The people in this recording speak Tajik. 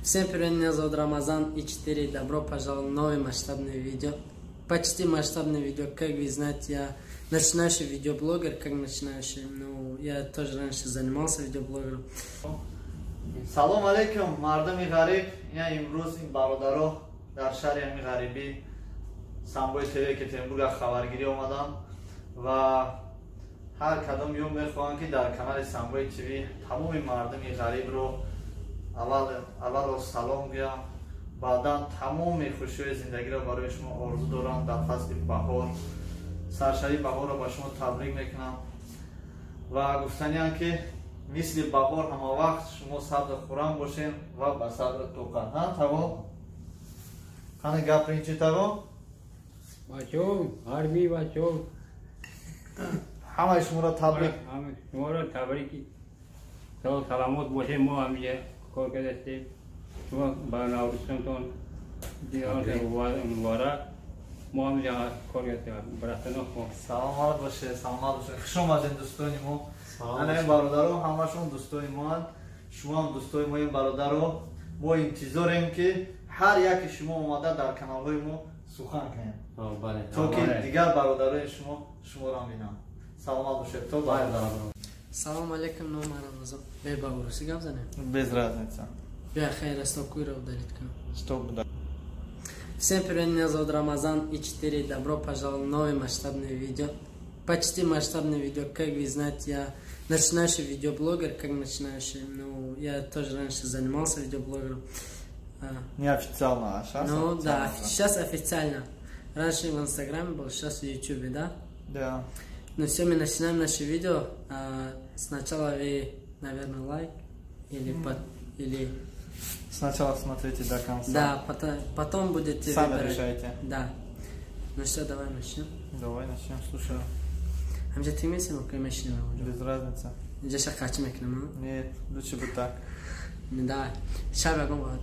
Всем привет, меня зовут Рамазан И4. Добро пожаловать в новый масштабный видео. Почти масштабный видео. Как вы знаете, я начинающий видеоблогер, как начинающий. Ну, я тоже раньше занимался видеоблогером. Салом алейкум, мардуми ғариб. Ина имрӯз ин бародаро дар шаҳри ҳами ғарибӣ Самбои ТВ Екатеринбурга хабаргирӣ омаданд ва ҳар кадом ё мехоҳанд, ки дар канали Самбои ТВ тамоми мардуми ғарибро аввало салом гӯям, баъдан тамоми хушиҳои зиндагиро барои шумо орзу дорам. Дар фасли баҳор, саршавии баҳорро ба шумо табрик мекунам ва гуфтаниам, ки мисли баҳор ҳама вақт шумо сабзу хуррам бошем ва ба сабру тоқат. Ҳа, таво, қани гап ин чи, таво? Бачо, ҳарби бачо. Ҳамаи шуморо табрик. Шуморо табрики, саломат бошем. Мо ҳамиҷа кор кардастем. Шумо ба Наврӯзтон муборак. Мо ҳамиҷа кор кардастем, братано. Саломат бошед, саломат бошед. Хуш омадем, дӯстони мо. Ана ин бародаро ҳамашон дӯстони моанд, шумоам дӯстои мо. Ин бародаро, мо интизорем, ки ҳар яке шумо омада дар каналҳои мо сухан кунем, то ки дигар бародарои шумо шуморо бинанд. Саломат бошед, то баъд. Салом алейкум, ном Рамазан. Бе, ба урусӣ гап занем? Без разница. Бя, хайр, стоп куйро удалить кунам. Стоп, да. Всем привет, меня зовут Рамазан И4. Добро пожаловать в новый масштабный видео. Почти масштабный видео. Как вы знаете, я начинающий видеоблогер, как начинающий. Ну, я тоже раньше занимался видеоблогером. Неофициально, а сейчас? Ну да, сейчас официально. Раньше в Инстаграме был, сейчас в Ютубе, да? Да. Ну все, мы начинаем наше видео. Сначала вы, наверное, лайк или под, или Сначала смотрите до конца. Да, потом будете Сами выбирать. Решайте. Да. Ну что, давай начнем. Давай начнем, слушаю. Ҳамҷа ти месем, ки мешинем? Без разницы. Инҷа шақачи мекунем, а? Нет, лучше бы так. Давай. Шаб ягон.